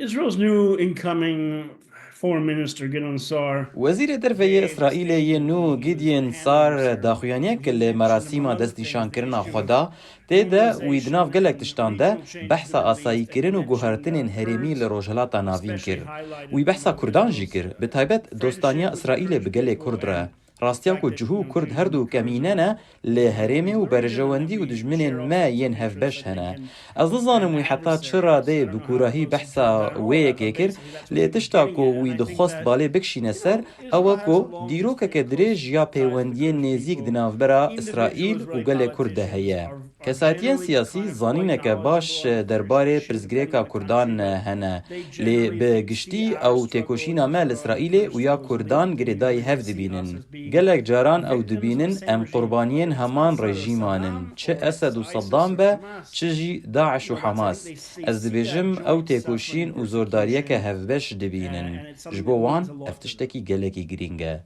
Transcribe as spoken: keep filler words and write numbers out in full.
Israel's new incoming foreign minister, Gideon Sar. Wezîrê Derve yê Îsraîlê yê nû Gideon Sar daxuyaniyek li merasîma destnîşankirina xwe da. Tê de wî di nav gelek tiştan de behsa asayîkirin û guhertinên herêmî li Rojhilata Navîn kir. Wî behsa Kurdan jî kir, bi taybet dostaniya Îsraîlê bi gelê Kurd re. Rastiya ku cihû Kurd her du kemîne ne li herêmê û berjewendî û dijminên me yên hevbeş hene. Ez nizanim wî heta çi radeyê bi kûrahî behsa wê yekê kir, lê tişta ku wî dixwest balê bikişîne ser, ew e ku dîrokeke dirêj ya pêwendiyên nêzîk di navbera Îsraîl û gelê Kurd de heye. Kesayetiyên siyasî zanîneke baş derbarê pirsgirêka Kurdan hene, lê bi giştî ew têkoşîna me li Îsraîlê û ya Kurdan girêdayî hev dibînin. Gelek caran ew dibînin em qurbaniyên heman rejîman in, çi Esed û Seddam be, çi jî DAIŞ û Hamas. Ez dibêjim ew têkoşîn û zordariyeke hevbeş dibînin. Ji bo wan ev tiştekî gelekî girîng e.